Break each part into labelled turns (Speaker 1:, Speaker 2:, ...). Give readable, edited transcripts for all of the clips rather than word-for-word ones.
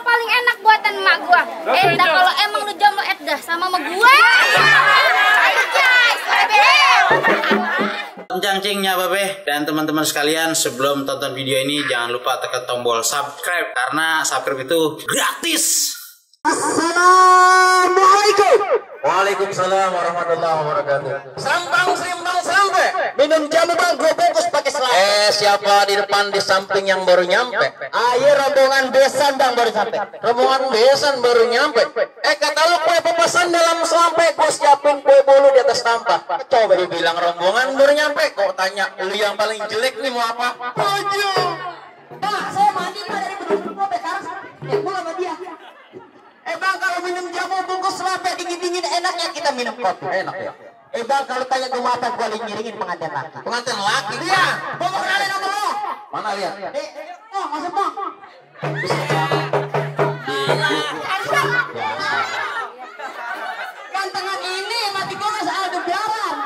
Speaker 1: paling enak buatan emak gua. Dah kalau emang lu jomblo dah sama gua. Ayo guys,
Speaker 2: Cangcingnya Babe dan teman-teman sekalian, sebelum tonton video ini jangan lupa tekan tombol subscribe karena subscribe itu gratis.
Speaker 3: Assalamualaikum. Waalaikumsalam warahmatullahi wabarakatuh. Sambang sampai. Minum jamu bang, gue bungkus pakai selai. Siapa di depan di samping yang baru nyampe? Ayo rombongan besan bang baru sampai. Rombongan besan baru nyampe. Kata lu kue pepesan dalam selampe, gue siapin kue bolu di atas sampah. Coba dibilang rombongan baru nyampe, kok tanya lu yang paling jelek nih mau apa? Baju. Pak, saya mandi pak dari beduk-beduk gue sekarang. Ya pulang sama dia. Bang, kalau minum jamu bungkus selapek dingin-dingin enaknya kita minum kopi. Enak ya. Bang, kalau tanya gue apa, gue ngiringin pengantin laki. Pengantin laki? Iya. Gue mau kenalin sama lo. Mana lihat? Oh, masuk bang. Gantengan ini mati gue masih ada biaran.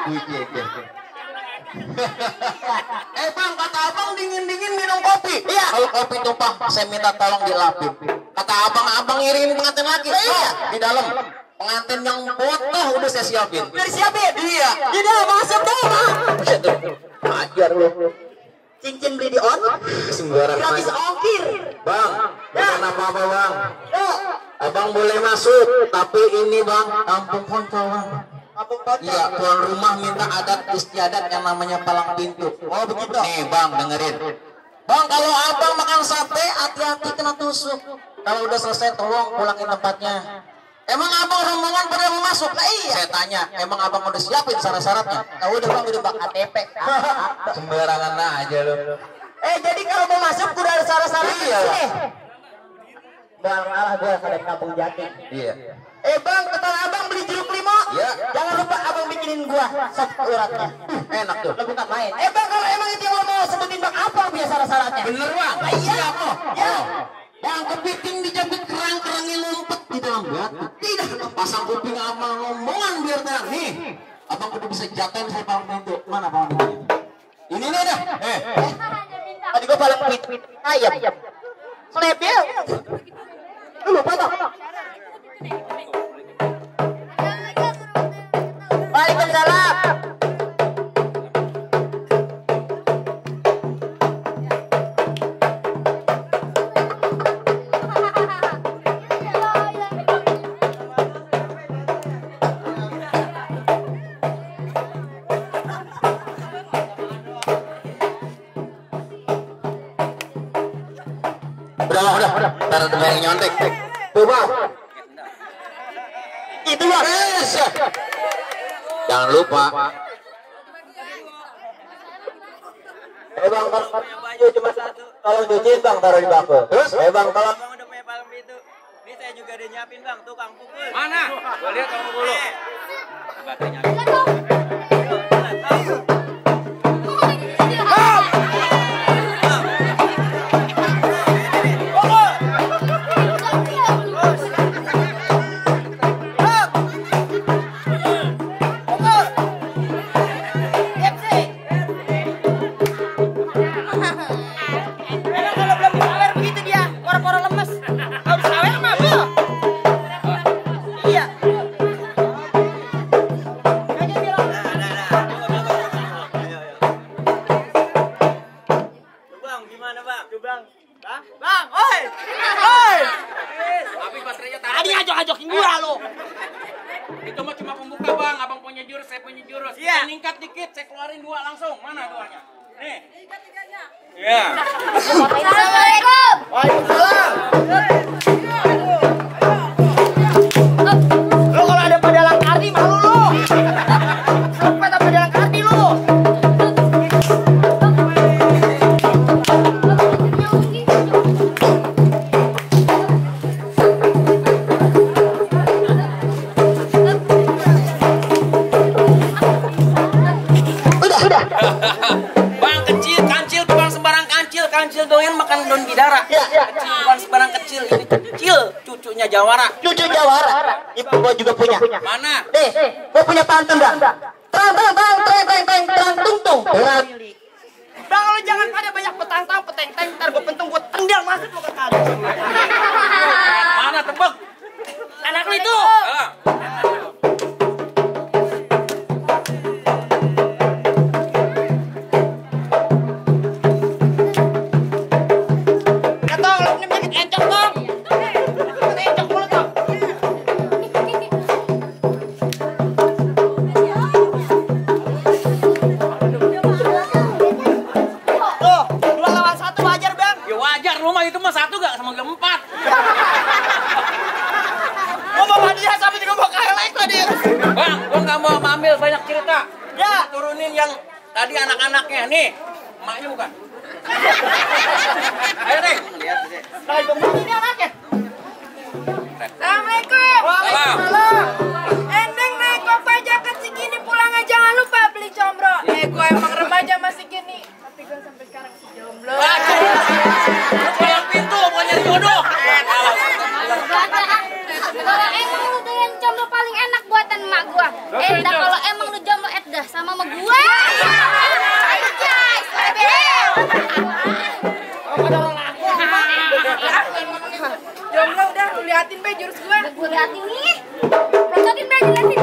Speaker 3: Bang, kata abang dingin-dingin minum kopi. Iya. Kalau kopi tumpah, saya minta tolong dilapin. Kata abang ngiringin pengantin lagi. Iya. Di dalam. Pengantin yang foto udah saya siapin. Udah siapin? Iya. Di dalam masuk dong. Ajar lu. Cincin beli di on. Sembarang. Gratis ongkir. Bang, bukan apa-apa bang. Abang boleh masuk, tapi ini bang kampung Poncol bang. Iya, tuan rumah minta adat istiadat yang namanya palang pintu. Oh begitu. Nih bang, dengerin. Bang, kalau abang makan sate, hati-hati kena tusuk. Kalau udah selesai, tolong pulangin tempatnya. Emang abang rombongan pada mau masuk? Nah iya. Saya tanya, emang abang udah siapin syarat-syaratnya? Nah udah bang, udah bak KTP. Sembarangan aja lo. Jadi kalau mau masuk udah ada syarat-syaratnya. Iya. Bang, alah gue dari kampung Jati. Iya. Bang, kata abang beli jeruk limau. Iya. Jangan lupa abang bikinin gua sop uratnya. Enak tuh. Lo bukan main. Bang, kalau emang itu yang lo mau sebutin bang, apa punya syarat-syaratnya? Bener bang. Nah, iya. Ya. Bang, kepiting dijabut kerang-kerangnya ngumpet di dalam batu. Tidak, pasang kuping abang ngomongan biar terang. Nih, abang udah bisa jatuhin saya palang pintu. Mana palang pintu? Ini nih dah. Tadi gua palang pintu ayam. Selebel. Lu lupa bang. Waalaikumsalam. Udah. Ntar ada yang nyontek. Tuh bang. Itu bang. Jangan lupa. Bang, kalau baju cuma satu. Kalau cuci bang taruh di bako. Terus? Bang, kalau
Speaker 4: bang udah punya palang pintu. Ini saya juga udah nyiapin bang, tukang pukul. Mana? Gua lihat kamu dulu. Baterainya.
Speaker 5: Ajok-ajokin gua lo. Itu mah cuma pembuka bang, abang punya jurus, saya punya jurus. Iya. Meningkat dikit, saya keluarin dua langsung. Mana duanya? Nih. Iya.
Speaker 1: Assalamualaikum.
Speaker 5: Waalaikumsalam. Lo kalau ada pedalang kardi malu lo. Sampai ada pedalang kardi lo. Bang kecil, kancil, bukan sembarang kancil doyan makan daun bidara. Kecil, bukan sembarang kecil, ini kecil, cucunya Jawara.
Speaker 3: Cucu Jawara. Ibu gua juga punya.
Speaker 5: Mana?
Speaker 3: Gua punya pantun dah. Terang tung tung.
Speaker 5: Bang, lo jangan pada banyak petang-tang, peteng-teng, ntar gue pentung, gue tendang masuk lo ke kali. lu itu. Bang, gua nggak mau ambil banyak cerita. Ya, turunin yang tadi anak-anaknya nih. Emaknya bukan. Ayo deh. Lihat deh. Nah, ini anaknya.
Speaker 1: Assalamualaikum.
Speaker 5: Waalaikumsalam.
Speaker 1: Endeng naik kok pajakan segini pulangnya jangan lupa beli combro. Gue emang remaja masih gini, tapi gue sampai sekarang masih jomblo.
Speaker 5: Pulang pintu mau nyari jodoh.
Speaker 1: Kalau emang lu dengan jomblo paling enak buatan emak gua. Dah kalau emang lu jomblo dah sama gua. Ayo guys, jomblo udah lu liatin be jurus gua. Gua liatin nih. Prototin be liatin.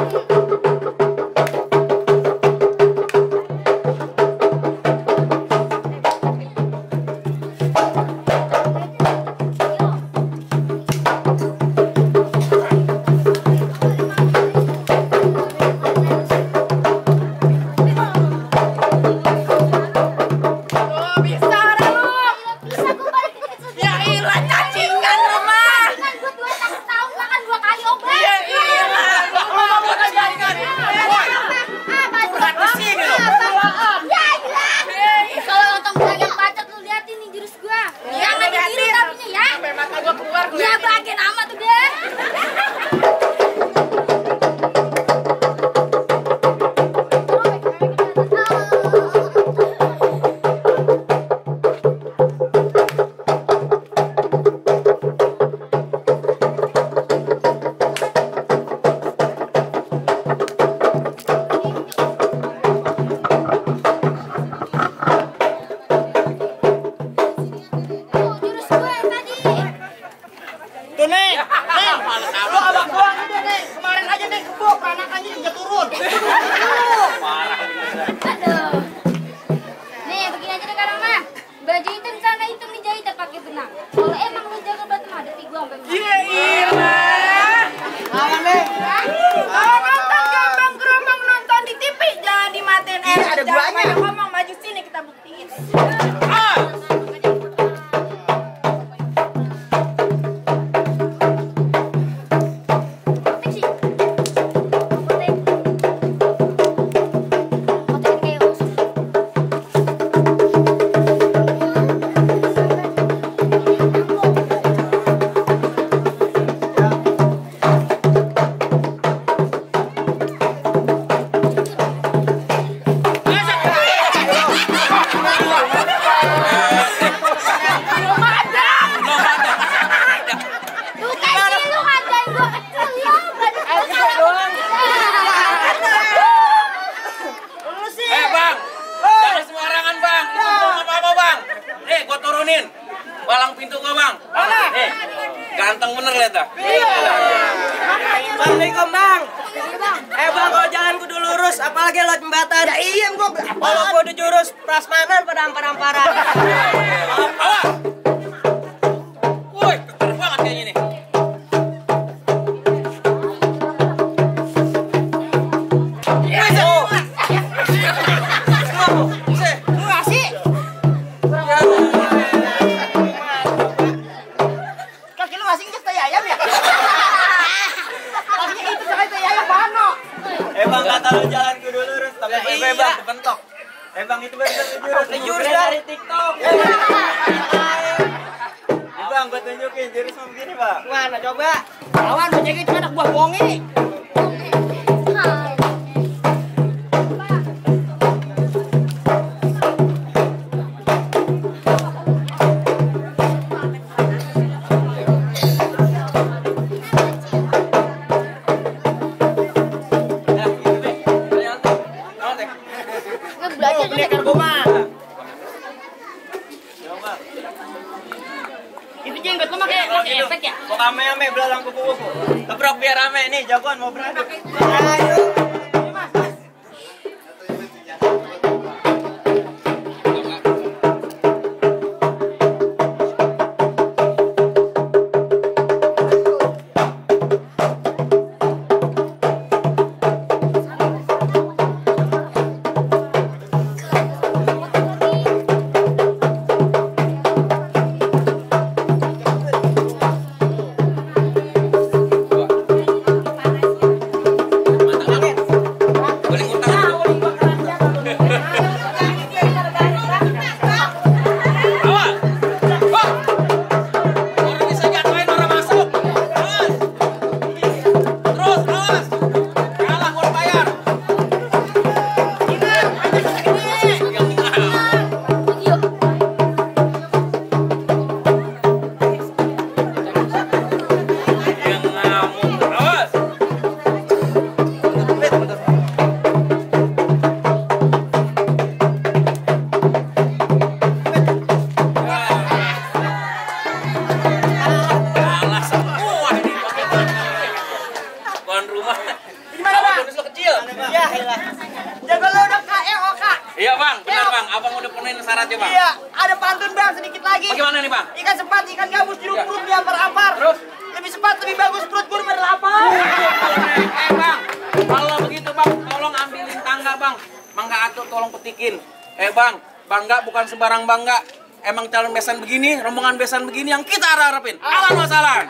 Speaker 5: Palang pintu gua, Bang. Ganteng bener lihat dah.
Speaker 6: Assalamualaikum, Bang. Bang, kalau jalan kudu lurus, apalagi lewat jembatan. Ya iya, gua. Kalau kudu jurus prasmanan pada ampar-amparan.
Speaker 5: Awas. Woi, keker banget kayaknya nih.
Speaker 6: Bang, kata lu jalan kudu lurus, tapi bang kepentok. Bang, itu baru jurus. Jurus dari TikTok. Bang, gua tunjukin jurus begini, Bang. Mana coba? Lawan lu jadi anak buah bongi.
Speaker 1: Itu jenggot lu pakai
Speaker 5: Geprek ya?
Speaker 4: Mau ame-ame belalang kuku-kuku. Geprok biar rame nih, jagoan mau beradu.
Speaker 5: Iya bang, benar bang. Abang udah penuhin syaratnya bang.
Speaker 6: Iya, ada pantun bang sedikit lagi.
Speaker 5: Bagaimana nih bang?
Speaker 6: Ikan sepat, ikan gabus, jeruk purut diampar-ampar.
Speaker 5: Terus?
Speaker 6: Lebih sepat, lebih bagus perut gue berlapar.
Speaker 5: Bang, kalau begitu bang, tolong ambilin tangga bang. Mangga atuh tolong petikin. Bang, bangga bukan sembarang bangga. Emang calon besan begini, rombongan besan begini yang kita harapin. Ahlan wa sahlan.